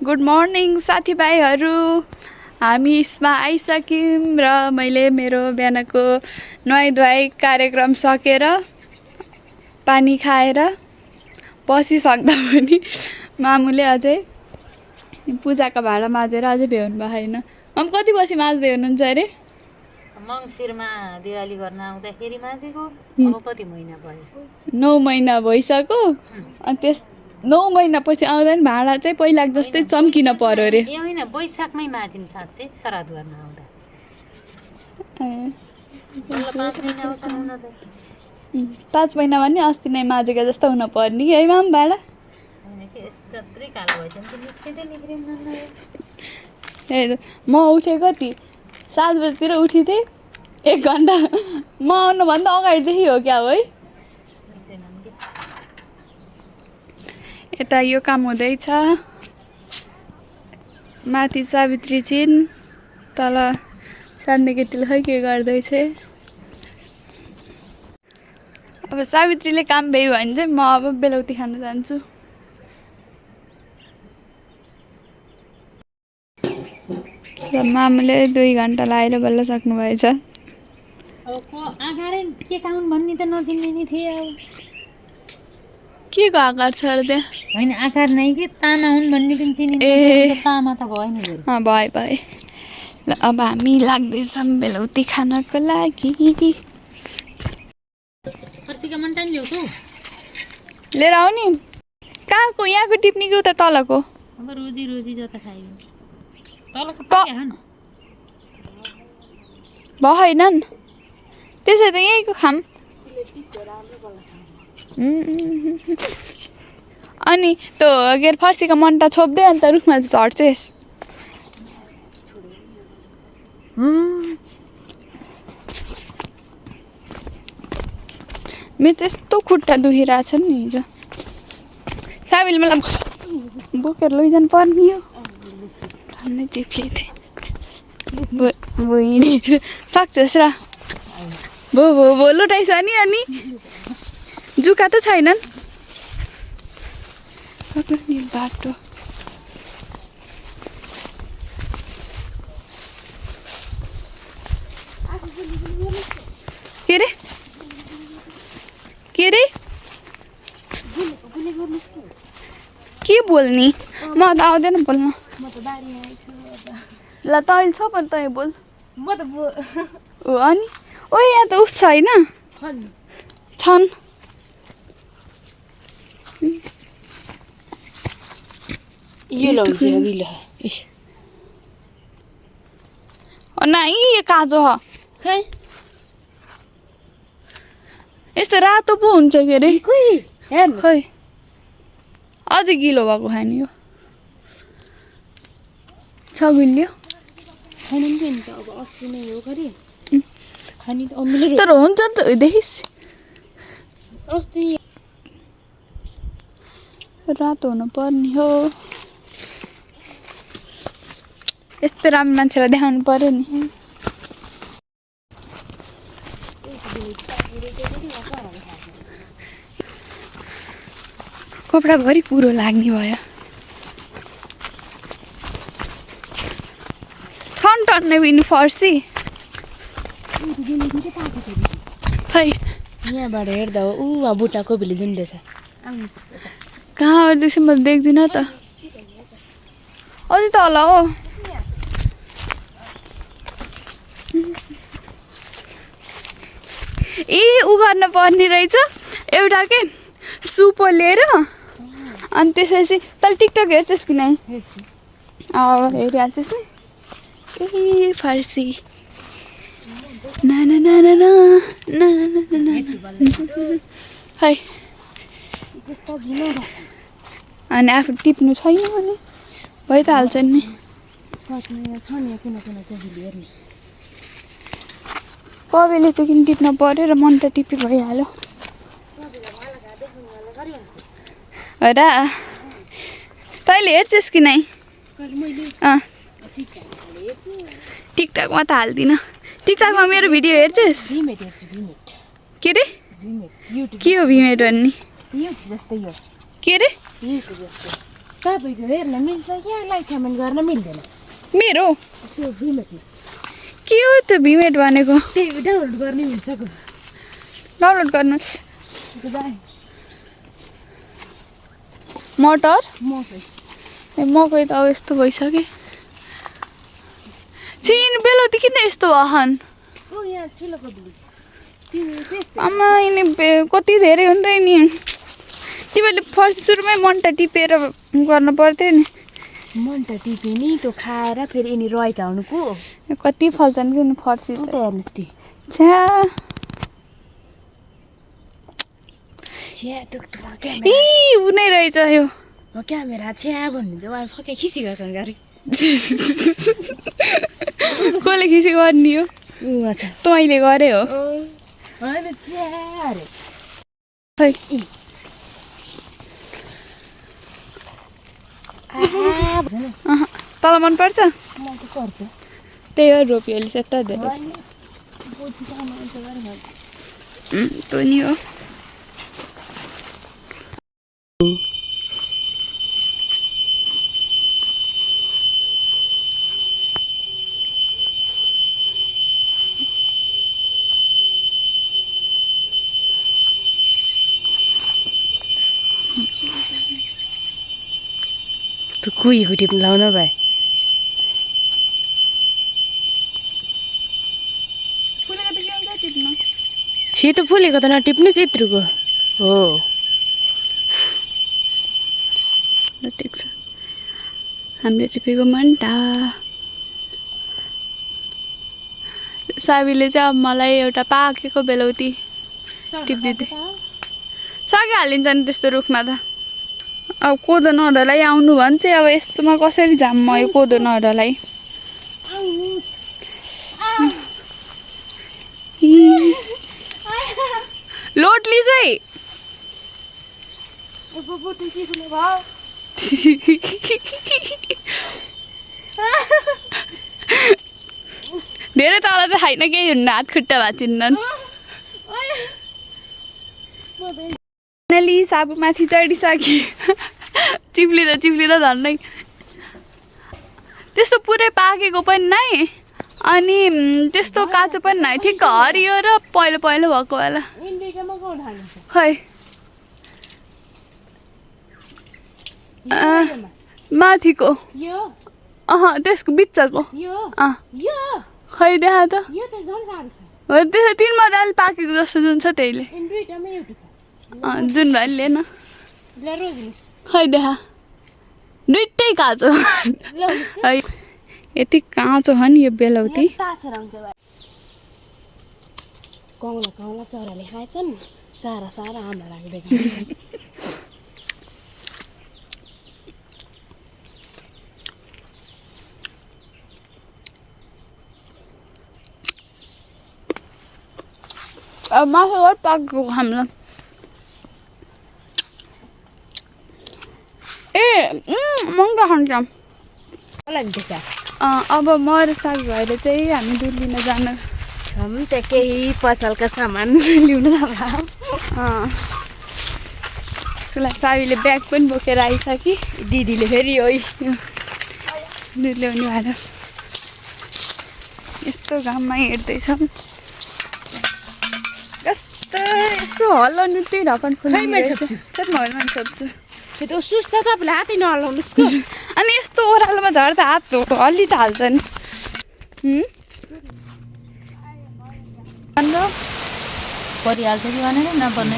Good morning साथीभाइहरू, हामी यसमा आइसक्यौँ र मैले मेरो बिहानको नुहाइ कार्यक्रम सकेर पानी खाएर बसिसक्दा पनि मामुले अझै पूजाको भाँडा माजेर अझै भ्याउनु भएको छैन। हम कति बसी माझ्दै हुनुहुन्छ अरे? मङ्सिरमा दिवाली गर्न आउँदाखेरि माझेको। अब कति महिना भयो? 9 महिना भइसक्यो। अनि त्यस 9 महिनापछि आउँदा नि भाँडा चाहिँ पहिला जस्तै चम्किन पर्यो अरे। ए होइन, बैशाखमै माझ्यौँ साँच्चै श्राद्ध गर्न आउँदा। 5 महिनामा नि अस्ति नै माझेको जस्तो हुन पर्ने है माम भाँडा। जत्रै कालो भएछ म उठेको कति 7 बजीतिर उठिथेँ। 1 घन्टा म आउनुभन्दा अगाडिदेखि हो क्या हो है। यता यो काम हुँदैछ, माथि सावित्री छिन्, तल सान्ने केटीले खै के गर्दैछ। अब सावित्रीले काम भ्यायो भने चाहिँ म अब बेलौती खान जान्छु। र मामुले 2 घन्टा लाएर बल्ल सक्नुभएछ। आँखारै के काउन् भन्ने त नचिन्ने नि थिए। अब के को आकार छ र त्यहाँ? होइन, आकार नै के तामा हुन् भन्ने पनि चिनिन्छ। ए तामा त भयो नि। भए ल अब हामी लाग्दैछौँ बेलौती खानको लागि। फर्सीका मन्टा नि ल्याउँछु लिएर आऊ नि। कहाँको? यहाँको टिप्नी कि उता तलको? अब रोजी रोजी जता खायो तलको भएनन् त्यसै त यहीँको खाम। अनि त्यो के अरे फर्सीको मन्टा छोप्दै अन्त रुखमा झर्छेस्। मेरो त यस्तो खुट्टा दुखिरहेछ नि हिजो। साबिल मलाई बोकेर लैजानु पर्ने हो। ठन्नै चिप्लिँदै हिँडेर सक्छस् र? भो लुटाइछ नि। अनि जुका त छैनन् बाटो। के अरे के बोल्ने? म त आउँदैन बोल्न। ल त अहिले छ पनि तँ बोल। ओ अनि ओ यहाँ त उस छैन छन्। यो लाउँछ अघिल्लो नाइ यो काँचो ह खै। यस्तो रातो पो हुन्छ के अरे? खै अझै गिलो भएको खाने हो। छ गुलियो छैन नि त। अब अस्ति नै हो गरे खानी त तर हुन्छ नि त देखिस्। अस्ति रातो हुनु पर्ने हो। यस्तो राम्रो मान्छेलाई देखाउनु पर्यो नि। कपडाभरि कुरो लाग्ने भयो। छन् टन्नै पनि फर्सी। खै यहाँबाट हेर्दा हो बुट्टा कोपीले जुन्डेछ। कहाँ देख्छु म देख्दिनँ त। अझै तल हो। ए उ गर्न पर्ने रहेछ एउटा के सुपो लिएर। अनि त्यसपछि तल टिकटक हेर्छस् कि नै? हेरिहाल्छस् नि। ए फर्सी खै अनि आफू टिप्नु छैन भने भइ त हाल्छ नि। कबेले त किन टिप्न पर्यो र मन त टिपी भइहाल्यो। हो र तैँले हेर्छस् कि नै? टिकटकमा त हाल्दिनँ। टिकटकमा मेरो भिडियो हेर्छस्? के अरे के हो भिमेट भन्ने? के अरे तपाईँको हेर्न मिल्छ क्या लाइक कमेन्ट गर्न मिल्दैन मेरो त्यो भिमेटमा के हो त्यो भिमेट भनेको त्यही डाउनलोड गर्ने मिल्छ डाउनलोड गर्नुहोस् मटर ए मकै त अब यस्तो भइसक्यो चिन बेलुकी किन यस्तो वाहन यहाँ ठुलो कबुली आमा यिनी कति धेरै हुन्छ नि तिमीले फर्स्ट सुरुमै मन्टा टिपेर गर्नु पर्थ्यो नि मन्टा टिप्यो नि त्यो खाएर फेरि यिनी रहेका हुनुको कति फल्छन् कि फर्सी त हेर्नुहोस् त्यो छ्या छ्या त्यो इ उनै रहेछ यो क्यामेरा छ्या भन्नुहुन्छ उहाँ फक्कै खिसेका छन् गरे कसले खिसी गर्ने हो अच्छा तैँले गरे हो होइन छ्या अरे खै तल मनपर्छ पर्छ त्यही हो रोप्यो अहिले त्यता धेरै त्यो नि हो त्यो कुहीको टिप्नु लाउन भाइ फुलेको त के हुन्छ टिप्नु छिटो फुलेको त नटिप्नु चित्रुको हो ल ठिक छ हामीले टिपेको मन्टा साबीले चाहिँ अब मलाई एउटा पाकेको बेलौती टिपिदिँदै सके हालिन्छ नि त्यस्तो रुखमा त अब कोदो नहरलाई आउनु भने चाहिँ अब यस्तोमा कसरी जाम म यो कोदो नहरलाई लोटली चाहिँ धेरै तल त छैन केही हुन्न हात खुट्टा भाँचिन्नन् फाइनली साबु माथि चढिसक्यो चिप्लिँदा झन्डै त्यस्तो पुरै पाकेको पनि नै अनि त्यस्तो काँचो पनि नै ठिक्क हरियो र पहिलो पहिलो भएको बेला खै माथिको त्यसको बिचको खै देखा त हो त्यसो तिनमा त अलि पाकेको जस्तो जुन छ त्यहीले जुन भयो लिएन खै देखा दुइटै काँचो है यति काँचो छ नि यो बेलौती कौला चराले खाएछन् सारा आमा लाग्दैन अब मासु घर पाकेको हामीलाई ए महँगो खान्छ अब म र साग भएर चाहिँ हामी दुध लिन जान छौँ त्यहाँ केही पसलका सामान लिउन साबीले ब्याग पनि बोकेर आइसक्यो दिदीले फेरि हो दुध ल्याउने भएर यस्तो घाममा हिँड्दैछौँ कस्तो यसो हल्लाउनु त्यही ढकन खोल्नु सक्छु त्यो सुस्त तपाईँले हातै नहलाउनुहोस् को अनि यस्तो ओह्रालोमा झर्दा हात हल्ली त हाल्छ नि परिहाल्छ कि भनेर नपर्ने